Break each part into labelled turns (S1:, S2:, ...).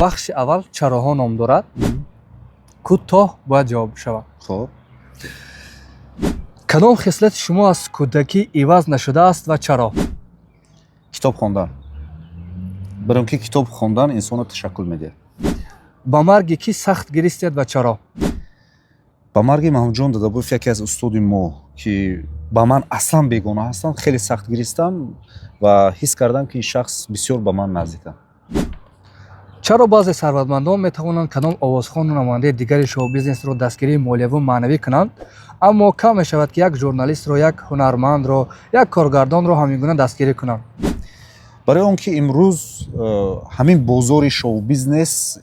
S1: Бахши аввал «Чароҳо» ном дорад. Кӯтоҳ бояд ҷавоб шавад.
S2: Хоб.
S1: Кадом хислати шумо аз кӯдакӣ иваз нашудааст ва чаро?
S2: Китоб хондан, барои он ки китоб хондан инсонро ташаккул медиҳад.
S1: Ба марги кӣ сахт гиристед ва чаро?
S2: Ба марги Маҳмудҷон Дадабоев, яке аз устоди мо, ки ба ман аслан бегона ҳастанд, хеле сахт гиристам ва ҳис кардам, ки ин шахс бисёр ба ман наздиканд.
S1: Чаро баъзе сарватмандон метавонанд кадом овозхону намояндаи дигари шоу-бизнесро дастгирии молияву маънавӣ кунанд, аммо кам мешавад, ки як журналистро, як ҳунармандро, як коргардонро ҳамин гуна дастгирӣ кунанд?
S2: Барои он ки имрӯз ҳамин бозори шоу-бизнес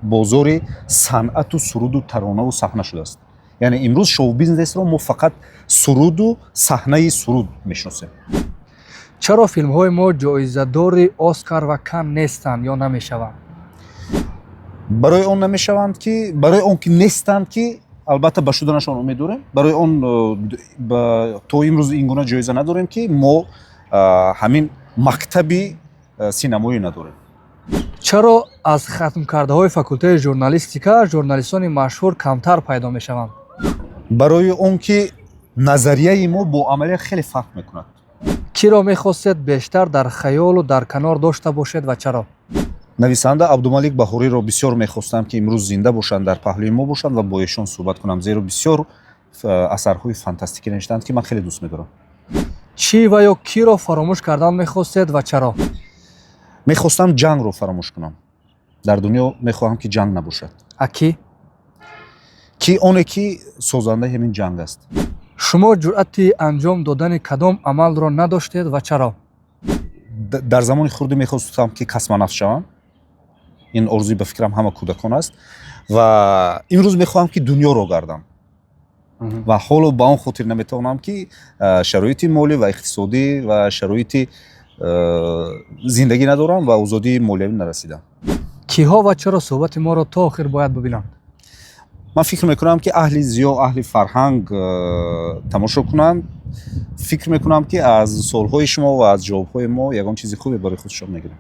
S2: бозори санъату суруду таронаву саҳна шудааст. Яъне имрӯз шоу-бизнесро мо фақат суруду саҳнаи суруд мешиносем.
S1: Чаро филмҳои мо ҷоизадори Оскар ва Кан нестанд ё намешаванд?
S2: Барои он намешаванд, ки барои он ки нестанд, ки албатта ба шуданашон умед дорем. Барои он то имрӯз ин гуна ҷоиза надорем, ки мо ҳамин мактаби синамоӣ надорем.
S1: Чаро аз хатмкардаҳои факултаи журналистика журналистони машҳур камтар пайдо мешаванд?
S2: Барои он ки назарияи мо бо амалият хеле фарқ мекунад.
S1: Киро мехостед бештар дар хаёлу дар канор дошта бошед ва чаро?
S2: Нависанда Абдумалик Баҳориро бисёр мехостам, ки имрӯз зинда бошанд, дар паҳлӯи мо бошанд ва бо эшон суҳбат кунам, зеро бисёр асарҳои фантастикӣ навиштаанд, ки ман хеле дӯст медорам.
S1: Чӣ ва ё киро фаромӯш кардан мехостед ва чаро?
S2: Мехостам ҷангро фаромӯш кунам. Дар дунё мехоҳам, ки ҷанг набошад.
S1: А кӣ?
S2: Ки оне ки созандаи ҳамин ҷанг аст.
S1: Шумо ҷуръати анҷом додани кадом амалро надоштед ва чаро?
S2: Дар замони хурдӣ мехостам, ки космонавт шавам. Ин орзуи, ба фикрам, ҳама кӯдакон аст. Ва имрӯз мехоҳам, ки дунёро гардам ва ҳоло ба он хотир наметавонам, ки шароити молӣ ва иқтисодӣ ва шароити зиндагӣ надорам ва озодии молиявӣ нарасидам.
S1: Киҳо ва чаро суҳбати моро то охир бояд бибинанд?
S2: Ман фикр мекунам, ки аҳли зиё, аҳли фарҳанг тамошо кунанд. Фикр мекунам, ки аз суолҳои шумо ва аз ҷавобҳои мо ягон чизи хубе барои худшон мегиранд.